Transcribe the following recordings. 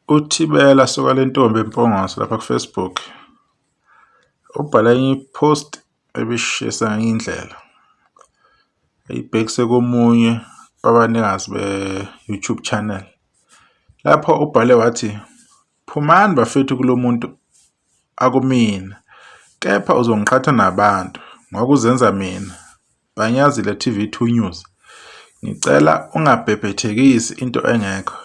UThibela Sukalentombi Mpungose lapha ku-Facebook ubhale enye i-post ebishisa ngenye indlela eyibhekise komunye wabanikazi be-YouTube channel. Lapho ubhale wathi, phumani bafethu kulo muntu akumina kepha uzongiqhatha nabantu ngokuzenza mina Bhanyazile TV2 News. Ngicela ungabhebhethekisi into engekho.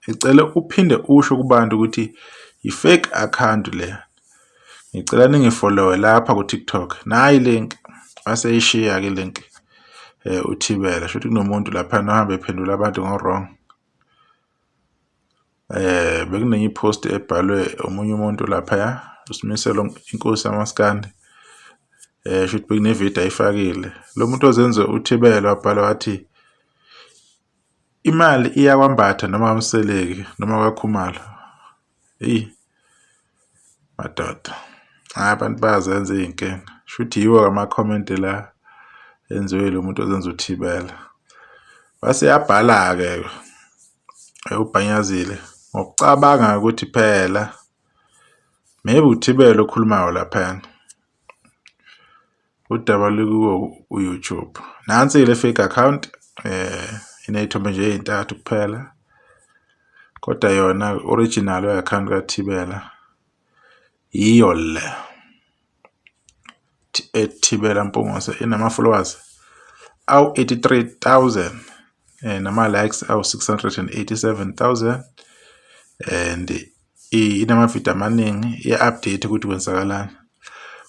Ngicela uphinde usho kubantu ukuthi i-fake account le. Ngicela ningifollowe lapha ku-TikTok. Nayi link. Waseyishiya-ke link uThibela. Shuthi kunomuntu laphana ohamba ephendula abantu ngo-wrong. Bekunenye i-post ebhalwe omunye umuntu laphaya uSimiselo inkosi yamaskandi. Shuthi bekunevidiyo ayifakile. Lo muntu ozenze uThibela wabhala wathi imali iyakwambatha noma kwaMseleku noma kwaKhumalo. Eyi madoda, hhayi abantu bayazenza iy'nkinga. Shuthi yiwo-ke ama-comment la enziwe yilo muntu ozenza uThibela. Wase eyabhala-ke uBhanyazile ngokucabanga ukuthi phela maybe uThibela okhulumayo laphayana. Udaba lukuwo u-YouTube. Nansi-ke le fake account iney'thombe nje ey'ntathu kuphela kodwa yona original i-account kaThibela yiyo le eThibela Mpungose inama-followers awu-83,000 nama-likes awu-687,000 and inamavidiyo amaningi iya-update ukuthi kwenzakalani.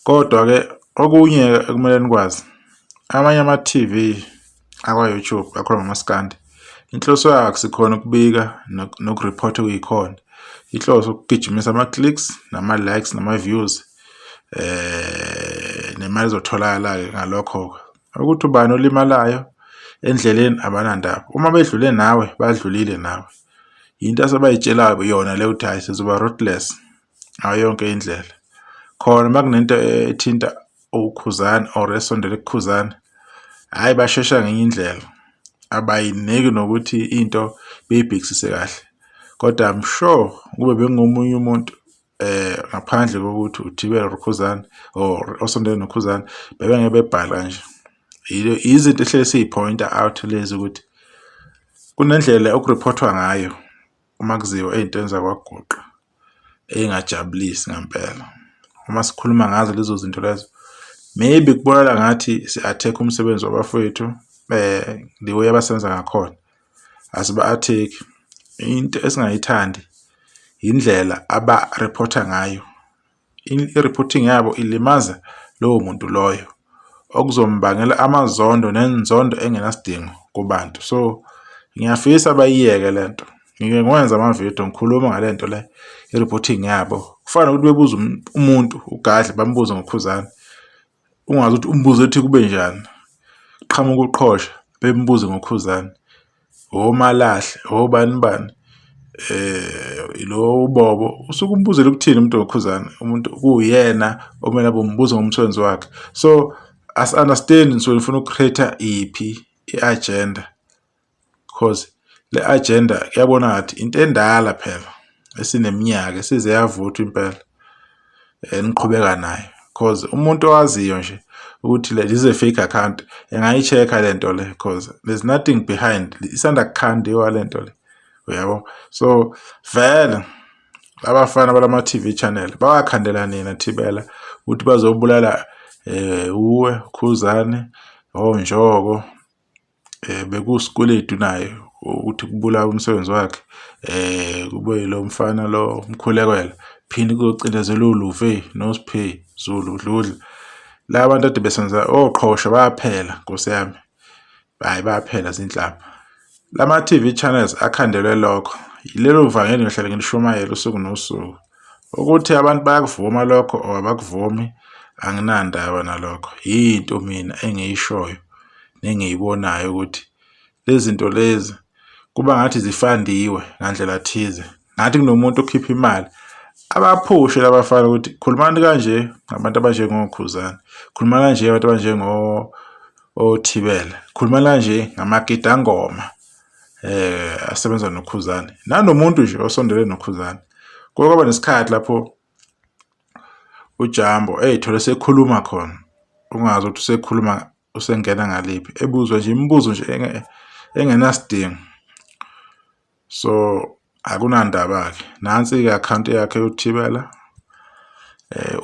Kodwa-ke okunye ekumele nikwazi amanye ama-T_V akwa-YouTube akhuluma ngomaskandi inhloso yawo akusikhona ukubika nokuripotha okuyikhona. Inhloso ukugijimisa ama-clicks nama-likes nama-views nemali ezotholakala-ke ngalokho-ke. Ukuthi ubani olimalayo endleleni abanandaba, uma bedlule nawe badlulile nawe. Yinto asebayitshelayo yona le ukuthi hhayi sizoba ruthless ngayo yonke indlela. Khona uma kunento ethinta uKhuzani or esondele kuKhuzani, hhayi bashesha ngenye indlela. Abayiniki nokuthi into beyibhekisise kahle. Kodwa I'm sure ukube bengingomunye umuntu ngaphandle kokuthi uThibela or uKhuzani or osondele noKhuzani bebengeke bebhale kanje. Izinto ehlele siyi-point-a out lezi ukuthi kunendlela okuriphothwa ngayo uma kuziwa ey'ntweni zakwaGuqa ey'ngajabulisi ngempela. Uma sikhuluma ngazo lezo zinto lezo maybe kubonakala ngathi si-attack-a umsebenzi wabafowethu the way abasebenza ngakhona. Asiba-attack-i, into esingayithandi indlela abarephotha ngayo. I-reporting yabo ilimaza lowo muntu loyo okuzombangela amazondo nenzondo engenasidingo kubantu. So ngiyafisa bayiyeke le nto. Ngike ngiwenze amavidiyo ngikhuluma ngale nto le i-reporting yabo. Kufana nokuthi bebuze umuntu uGadla bambuze ngoKhuzani ungazi ukuthi umbuzo ethi kube njani. Qhamuka uQhosha bembuze ngoKhuzani, oMalahle, obani bani lo uBobo usuke umbuzela ukuthini umuntu ngoKhuzani umuntu kuwuyena okumele abe umbuza ngomsebenzi wakhe. So asi-understand nisuke nifuna uku-create-a iphi i-agenda cause le agenda kuyabona ngathi into endala phela esineminyaka esize yavuthwa impela eniqhubeka nayo cause umuntu owaziyo nje ukuthi le this is a fake account engayi-check-a le nto le cause there's nothing behind isanda kukhandiwa le nto le uyabo. So vele abafana balama-T_V channel bawakhandela nina Thibela ukuthi bazobulala uwe Khuzani oNjoko bekuwusikweletu naye ukuthi kubulawe umsebenzi wakhe kube lo mfana lo uMkhulekelwa phinde kuyocindezelwa oLuve noSphe Zulu Dludla. La bantu kade besenza oqhosha bayaphela Nkosi yami, hhayi bayaphela zinhlamba. Lama-T_V channels akhandelwe lokho, yilelo vangeli ngihlale ngilishumayela usuku nosuku. Ukuthi abantu bayakuvuma lokho or abakuvumi anginandaba nalokho, yinto mina engiyishoyo nengiyibonayo ukuthi lezi zinto lezi kuba ngathi zifandiwe ngandlela thize ngathi kunomuntu okhipha imali abaphushe labafana ukuthi khulumani kanje ngabantu abanjengoKhuzani, khulumani kanje abantu abanjengo oThibela, khulumani kanje ngamagidangoma asebenza noKhuzani nanomuntu nje osondele noKhuzani. Kuke kwaba nesikhathi lapho uJambo ey'thole sekhuluma khona, ungazi ukuthi usekhuluma usengena ngaliphi, ebuzwa nje imibuzo nje engenasidingo. So akunandaba-ke, nansi-ke i-akhawunti yakhe yokuthibela,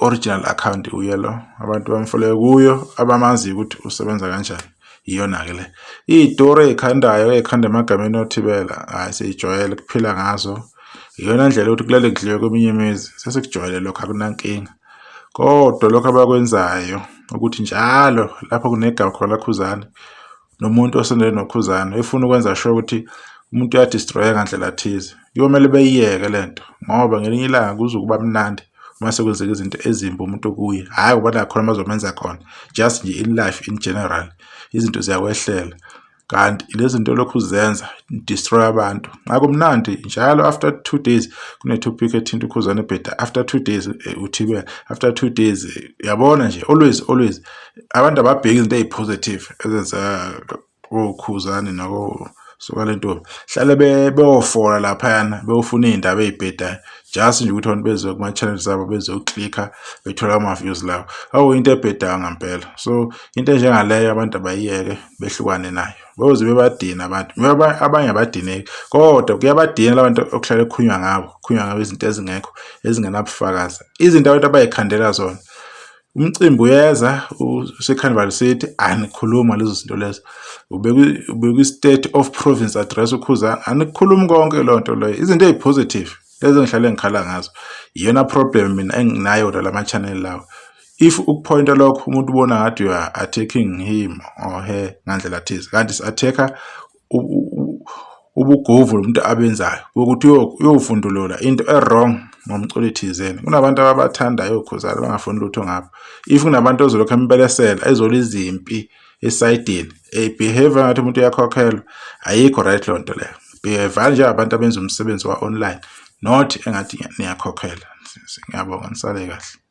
original account uye lo, abantu bamfollowe kuyo abamaziyo ukuthi usebenza kanjani, iyona-ke le. Iy'tori ey'khandayo ey'khanda emagameni othibela, hhayi seyijwayele kuphila ngazo, iyona ndlela yokuthi kulale kudliwe kweminye imizi, sesikujwayele lokho akunankinga. Kodwa lokhu abakwenzayo ukuthi njalo lapho kunegama khona laKhuzani nomuntu osondele noKhuzani efuna ukwenza sure ukuthi umuntu uyadestroy-a ngandlela thize, kuyomele beyiyeke le nto ngoba ngelinye ilanga kuzokuba mnandi uma sekwenzeka izinto ezimbi umuntu kuye, hhayi ngoba nakhu khona abazomenza khona, just nje in life in general izinto ziyakwehlela. Kanti lezi zinto olokhu uzenza destroy abantu akumnandi njalo. After 2 days kune-topic ethinta uKhuzani ebheda, after 2 days uthibela, after 2 days yabona nje, always always abantu ababheki izinto ey'positive ezenzeka koKhuzani nako suka le ntombi, hlale beyofola laphayana beyofuna iy'ndaba ey'bhedayo just nje ukuthi abantu beze kuma-channels abo bezoklikha bethola ama-views lawo. Awu, into ebhedayo ngampela. So into enjengaleyo abantu abayiyeke, behlukane nayo, boze bebadina abantu. Abanye abadineki, kodwa kuyabadina labantu okuhlale kukhulunywa ngabo, kukhulunywa ngabo izinto ezingekho, ezingenabufakazi, izinto abantu abayikhandela zona. Umcimbi uyeza use-Carnival City, anikhuluma lezo zinto lezo. Ubekwi-State of Province Address uKhuzani, anikhulumi konke leyo nto leyo. Izinto ey'positive lezi engihlale ngikhala ngazo, iyona problem mina enginayo nalama-channel lawa. If ukuphoyinta lokho umuntu ubona ngathi you are attacking him or her ngandlela thize, kanti si-attack-a ubugovu lo muntu abenzayo bokuthi uyofundulula into e-wrong ngomculo thizeni. Kunabantu ababathandayo oKhuzani bangafuni lutho ngabo. If kunabantu ozolokhu embelesela ezola izimpi esayidini, ebehave ngathi umuntu uyakhokhelwa, ayikho right leyo nto leyo. Behave njengabantu abenza umsebenzi wa-online, not engathi niyakhokhela. Ngiyabonga, nisale kahle.